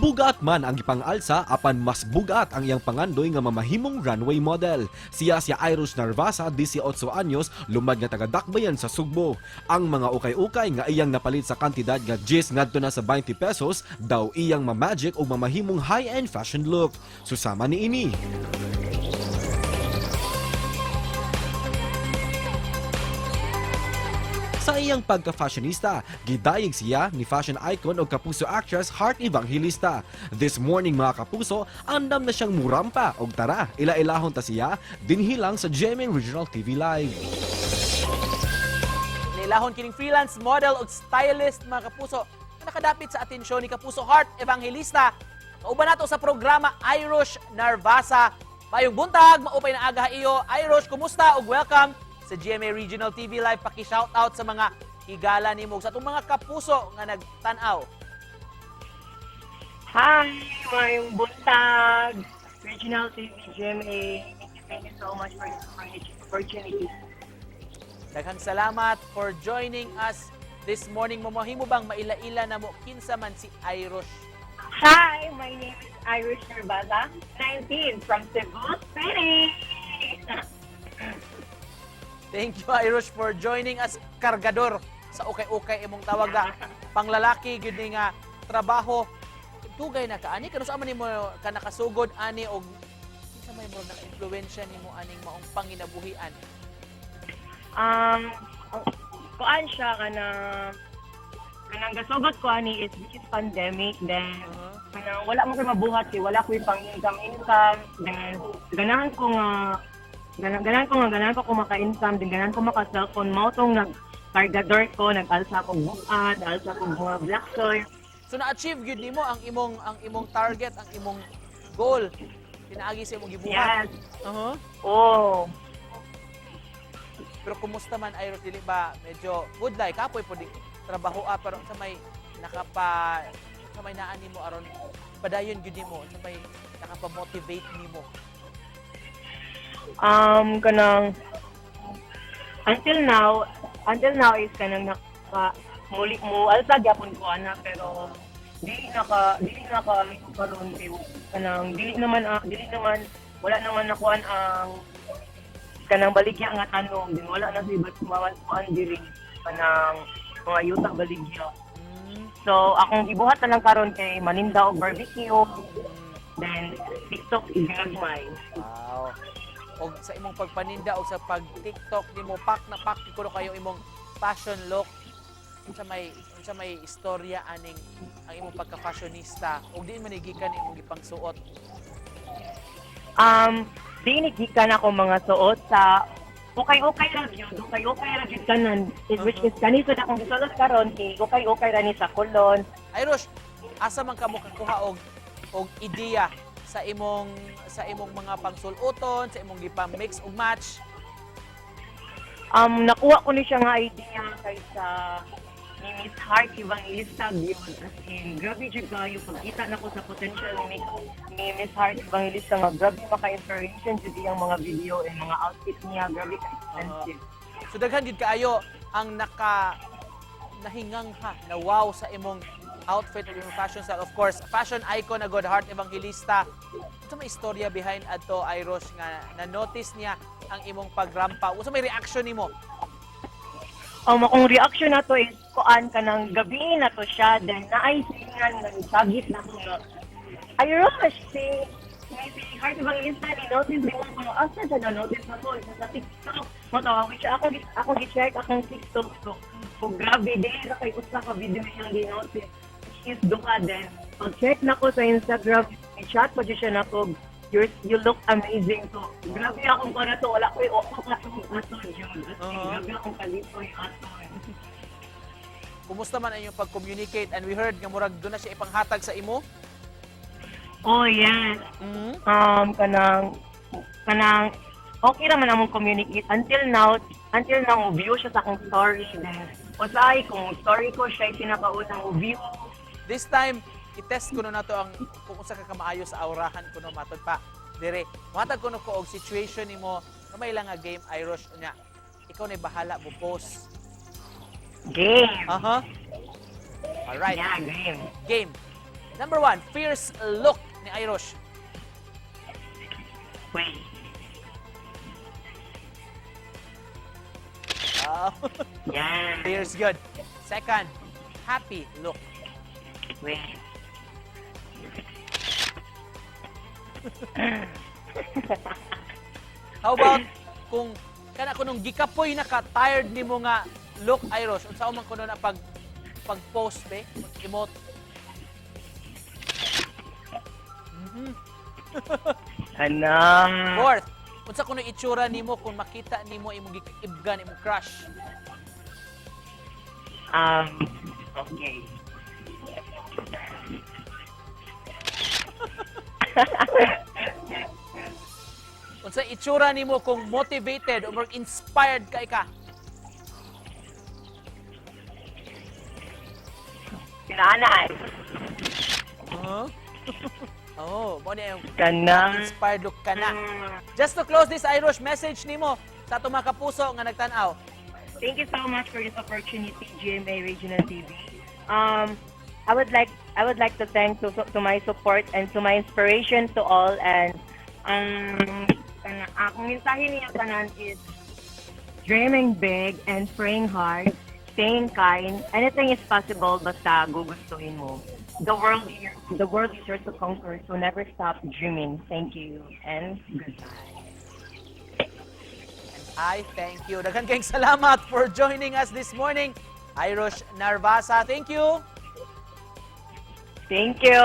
Bugat man ang gipang-alsa, apan mas bugat ang iyang pangandoy nga mamahimong runway model. Siya si Irish Narvasa, 18 anyos, lumad nga taga Dakbayan sa Sugbo. Ang mga ukay-ukay nga iyang napalit sa kantidad nga 10 ngadto na sa 20 pesos daw iyang mamagic og mamahimong high-end fashion look. Susama ni ini. Sa iyang pagka-fashionista, gidayeg siya ni fashion icon o Kapuso actress Heart Evangelista. This morning, mga kapuso, andam na siyang murampa og tara, ila-ilahon ta siya dinhi lang sa GMA Regional TV Live. Nilahon kining freelance model ug stylist, mga kapuso, na nakadapit sa atensyon ni Kapuso Heart Evangelista. Kauban nato sa programa, Irish Narvasa. Maayong buntag, maupay na aga iyo. Irish, kumusta ug welcome sa GMA Regional TV Live. Paki-shoutout sa mga higala nimo sa atong mga kapuso nga nagtan-aw. Hi! Maayong buntag! Regional TV GMA. Thank you so much for this opportunity. Daghang salamat for joining us this morning. Mamahimo bang maila-ila na mo kinsa man si Irish? Hi! My name is Irish Narvaza, 19, from Cebu City! Thank you, Irish, for joining us. Kargador sa ukay-ukay imong tawag na panglalaki gyud ni nga trabaho. Dugay na ka ani, kanus-a man nimo ka nakasugod ani og kinsa may murag naka-impluwensya nimo aning maong panginabuhian? Kuan siya kanang gasugod ko ani is which is pandemic, then kanang wala mo kay mabuhat kay wala ko'y pang income income, then ganahan ko maka-income, then ganahan ko maka cellphone, mao tong nag kargador ko, nag-alsa ko buhat, alsa ko mga black soil. So na-achieve gyud nimo ang imong target, ang imong goal pinaagi sa imong gibuhat. Yes. Oh. Pero kumusta man, Irish, dili ba medyo good life kapoy pud trabaho ah, pero sa may nakapa sa may naa nimo aron padayon gyud nimo, sa may nakapa-motivate nimo? Kanang until now is kanang naka muli mo alsa gyapon ko ana, pero dili naka karon kay kanang dili naman ah, dili naman wala naman nakuan ang kanang baligya nga tanom din, wala na sa iba't mga kuan diri, kanang mga yuta baligya. So akong gibuhat na lang karon kay maninda og barbecue, then TikTok ginagmay. Wow. Og sa imong pagpaninda og sa pag TikTok nimo, pak na pak kuno kayo imong fashion look. Unsa may istorya aning ang imong pagka-fashionista ug diin man ni gikan imong gipangsuot? Di gikan ako mga suot sa ukay-ukay ra gyud, ukay-ukay ra gyud kanan. Is which is kani sa akong gisulot karon kay ukay-ukay ra ni sa Colon. Irish, asa man ka mo kakuha og ideya sa imong mga pangsul-oton, sa imong gipang-mix ug match? Nakuha ko ni siya nga idea kay sa ni Miss Heart Evangelista gyud. As in, grabe jud kayo pagkita nako sa potential ni Miss Heart Evangelista nga grabe maka-inspiration jud iyang mga video and mga outfit niya, grabe ka expensive. So daghan gyud kaayo ang naka nahingang ha, na wow sa imong outfit o imong fashion style. Of course, fashion icon na God Heart Evangelista. Unsa may istorya behind adto, Irish, nga na-notice niya ang imong pagrampa? Unsa may reaction nimo? Akong reaction na to is kuan, kanang gabi na to siya, then naay singan nga nisagit na ko nga, "Ay Rush, si Heart Evangelista ni notice mo ko." Asa siya na notice na ko sa TikTok mo to, which ako gi-check akong TikTok, so grabe, dili ra kay usa ka video siyang gi-notice, which is duha. Then pag check na ko sa Instagram, i-chat pa jud siya nako, "You look amazing." So grabe akong para to, wala ko'y oko ka ato jud. As in, grabe akong kalitoy ato. Kumusta man ang inyong pag-communicate, and we heard nga murag doon na siya ipanghatag sa imo? Oh yes. Kanang okay raman among communicate until now. Until now view siya sa akong story, then usahay kung story ko siya yung pinakaunang view. This time, i-test ko na nato ang kung unsa ka kamaayo sa aurahan kuno matod pa. Dire, muhatag kuno ko og situation nimo, gamay lang nga game, Irish, unya. Ikaw na bahala mo post. Game. Aha. Alright. Yeah, game. Game. Number one, fierce look ni Irosh. Wait. Ah, Yan. fierce good. Second, happy look. Wait. How about kung kana kunong gikapoy na ka, tired nimo nga look, Irosh, unsa man kuno na pag pag-post be, emote? Ano? Fourth, unsa kuno itsura nimo kung makita nimo imong gikaibgan, imong crush? Okay. Unsa itsura nimo kung motivated o more inspired kay ka? Sinanay. Huh? Oh, mo ni yung Kana. inspired look ka na. Just to close this, Irosh, message nimo sa atong mga kapuso nga nagtan-aw. Thank you so much for this opportunity, GMA Regional TV. I would like to thank to my support and to my inspiration to all, and kana, akong mensahe niya tanan is dreaming big and praying hard, staying kind. Anything is possible basta gugustuhin mo. The world is yours to conquer, so never stop dreaming. Thank you and goodbye. I thank you. Daghan kayong salamat for joining us this morning. Irosh Narvasa, thank you. Thank you.